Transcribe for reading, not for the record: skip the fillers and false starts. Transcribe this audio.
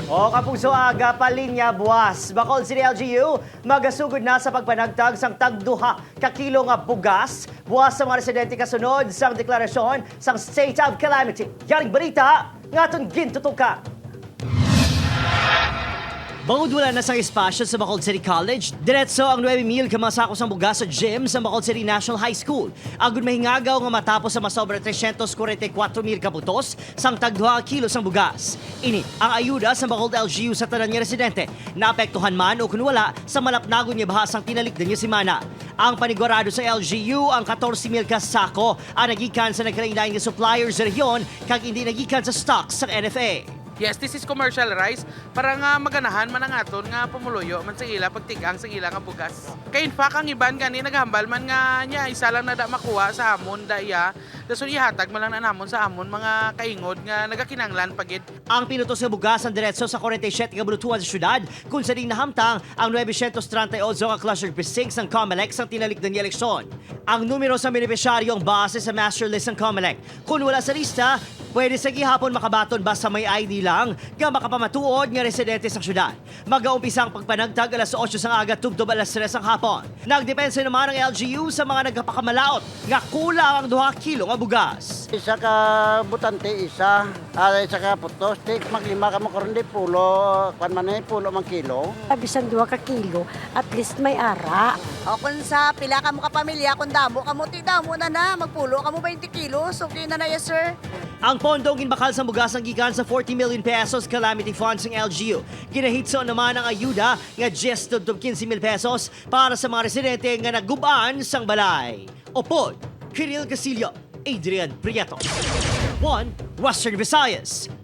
O kapugso aga palinya buwas. Bacolod City LGU magasugod na sa pagpanagtag sang tagduha ka kilo nga bugas buwas sa mga residente kasunod sang deklarasyon sang state of calamity. Yaring balita ngaton gintutukan. Bangod wala na sang espasyo sa Bacolod City College, diretso ang 9,000 ka mga sako sang bugas sa gym sa Bacolod City National High School. Agud mahingagaw nga matapos sa masobra 344,000 ka putos sang tagduha kilo sang bugas. Ini ang ayuda sa Bacolod LGU sa tanan nga residente. Naapektuhan man o kun wala sa malapnagon nga baha sang tinalikdan nga semana. Ang panigurado sa LGU ang 14,000 ka sako ang nagikan sa nagkalain nga suppliers sa rehiyon kag hindi nagikan sa stocks sang NFA. Yes, this is commercial rice para nga maganahan man ang aton nga pumuluyo man sa ila pagtigang sa ila nga bugas. Kay in fact ang iban gani naghambal man nga niya isa lang na da makuha sa amon da iya. Dason ihatag man lang na namon sa amon mga kaingod nga nagakinanglan pagid. Ang pinutos nga bugas ang diretso sa 47 ka bulutuan sa syudad kung sa ding nahamtang ang 938 ka cluster precincts ng COMELEC sang tinalikdan nga eleksyon. Ang numero sa benepisyaryo ang base sa master list ng COMELEC. Kung wala sa lista, pwede sa gihapon makabaton basta may ID lang nga makapamatuod nga residente sa syudad. Magaumpisa ang pagpanagtag alas 8 sang aga tubtob alas 3 sang hapon. Nagdepensa naman ang LGU sa mga nagpakamalaot nga kulang ang 2 kilo nga bugas. Isa ka butante, isa. Isa ka putos. Tik, maglima ka mo karon di pulo. Kwan man eh, pulo man kilo. Bisan 2 ka kilo, at least may ara. O kung sa pila ka mo ka pamilya, kung damo ka mo, ti damo na na, magpulo ka mo 20 kilos, okay na na, yes sir. Ang pondong ginbakal sa bugas ang gikan sa ₱40 million calamity funds ng LGU. Ginahitso naman ang ayuda nga 10 to 15 mil pesos para sa mga residente nga nagubaan sang balay. Upod, Kiril Casillo, Adrian Prieto. 1 Western Visayas.